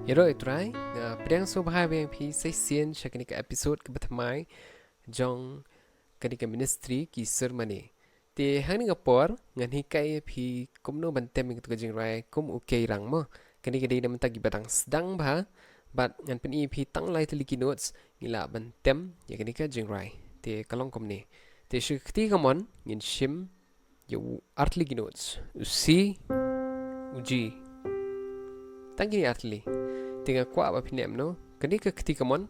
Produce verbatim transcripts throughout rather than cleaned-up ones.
Ïaroh ïa u Trai, nga pdiang sngewbha biang ïa phi sa shisien sha kane ka episode kaba thymmai jong kane ka ministry Ki Sur Mane. Te ha kane ka por ngan hikai ïa phi kumno ban tem ïa katu ka jingrwai kum u Keirang mo. Kane ka dei na bynta kiba dang sdang bha, bad ngan pyni ïa phi tang lai tylli ki notes ngi lah ban tem ïa kane ka jingrwai. Te ka long kumne. Te sha ka kti kamon ngin shim ïa u artylli ki notes. U C, u G. Tang kine artylli. Te nga kwah ba phin neh kumno. Kane ka kti kamon.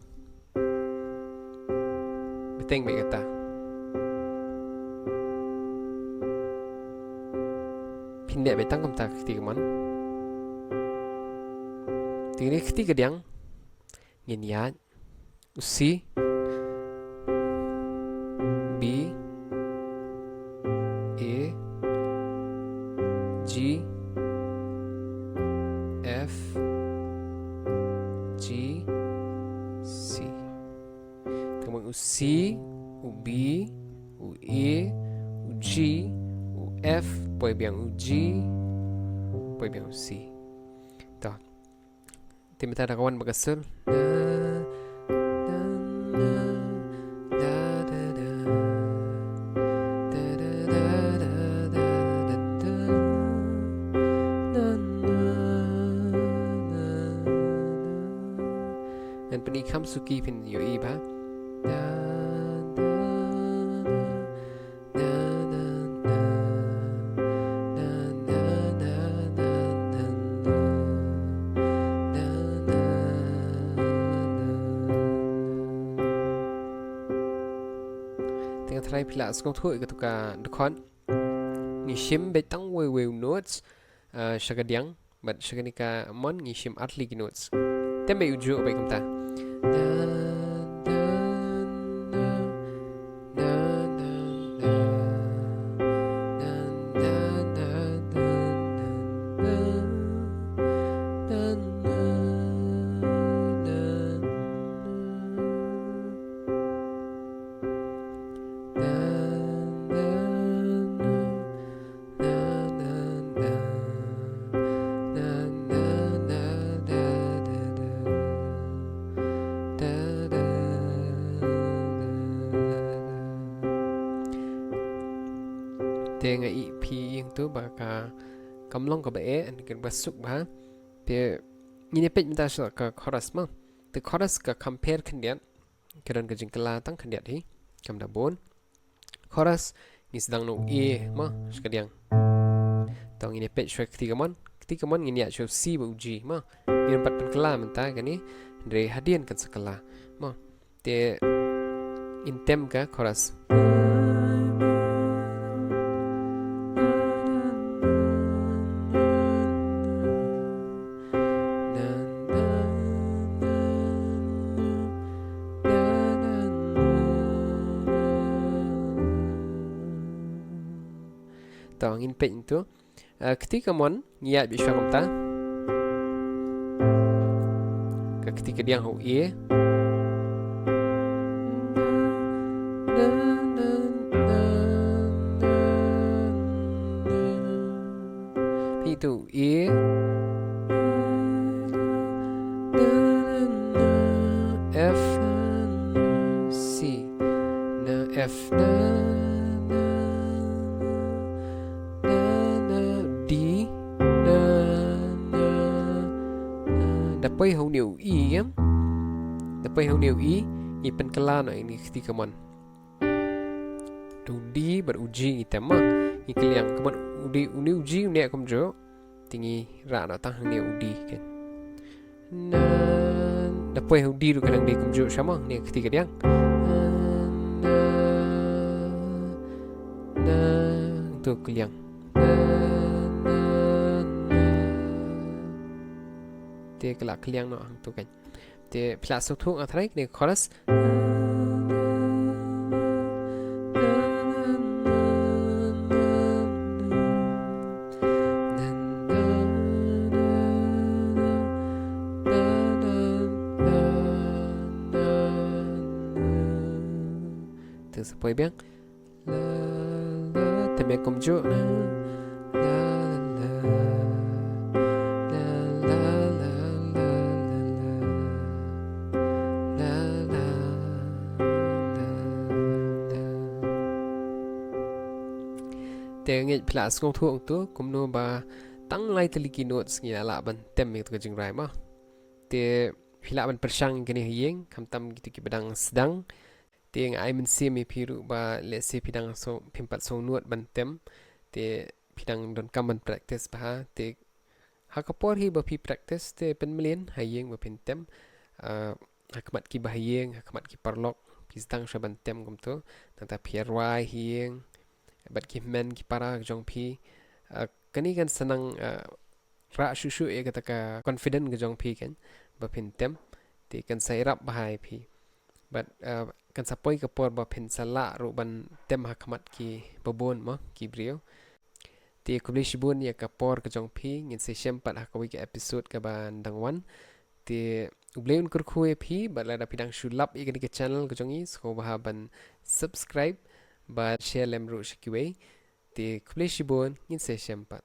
Bteng beit kata. Phin neh beit tang kumta ka kti kamon. Te kane ka kti kadiang. Ngin ïaid. U C, B, A, G, F, G, C. Te u C, u B, u A, u G, u F, poi biang u G, poi biang u C. To. Te mynta da ka wan bad ka sur. Ngan pyni kham suki, phin ïohi bha. Te nga tharai phi la sngewthuh ïa katu ka dkhot. Ngi shim beit tang wei wei u notes, eh, sha kadiang. Bad sha kane kamon ngi shim artylli ki notes. Tem beit u juh beit kumta. Te nga ïohi phi ïa tu ba ka kam long kaba eh, and kaba suk bha. Te ngin ïa peit mynta sha ka chorus mo. Te chorus ka kham pher khyndiat. Ka don ka jingkylla tang khyndiat hi. Kam da bun. Chorus, ngi sdang na u A mo, sha kadiang. To ngin ïa peit shuwa ka kti kamon. Kti kamon ngin ïaid sha u C bad u G mo. Ngin pat pynkylla mynta kane. Hynrei hadien kan sa kylla mo. Te ngin tem ka chorus. To ngin peit ntu. Eh, kti kamon ngi ïaid beit shuwa kumta. Ka kti kadiang ha u A. Phi tu A, F, C, na F, na, na, na, na, D, na, na, na. Da poi ha une u E, em? Da poi ha une u E, ngi pynkylla noh ïa kine ki kti kamon. U D bad u G ngi tem mo. Ngi kylliang kamon u D, une u G une kumjuh. Te ngi rah noh tang hangne u D kan. Na, da poi ha u D ruh ka dang dei kumjuh sha mo, ne kti kadiang. Na, na, tu kylliang. Na, na, na. Te ka la kylliang noh hangtu kan. Te phi la sngewthuh nga tharai kane ka chorus. Te sa poi biang. La, la, te me kumjuh. La, la, la. La, la, la, la, Te ngeit phi la sngewthuh hangto kumno ba tang lai tylli ki notes ngi la lah ban tem ïa kato ka jingrai mo. Te phi lah ban pyrshang kane ha ïing, khamtam kito kiba dang sdang. Te nga ai mynsiem ïa phi ruh ba lehse phi dang sngew, phim pat sngew nud ban tem. Te phi dang donkam ban practice bha. Te ha ka por hi ba phi practice te pynmlien ha ïing ba phin tem. Ah, ha khmat ki ba ha ïing, ha khmat ki paralok, phi sdang shuwa ban tem kumto. Nangta phi rwai ha ïing bad ki hynmen ki para ka jong phi. Ah, kane kan sa nang, ah, rah shuh shuh ïa kata ka confident ka jong phi kan, ba phin tem. Te kan sa ïarap bha ïa phi. Bad, ah, kan sa poi ka por ba phin sa lah ruh ban tem ha khmat ki babun mo, ki briew. Te khublei shibun ïa ka por ka jong phi, ngin sa ïashem pat ha kawei ka episode kaban dang wan. Te U Blei un kyrkhu ïa phi, bad lada phi dang shu lap ïa kane ka channel ka jong ngi, sngewbha ban subscribe bad share lem ruh sha kiwei. Te khublei shibun, ngin sa ïashem pat.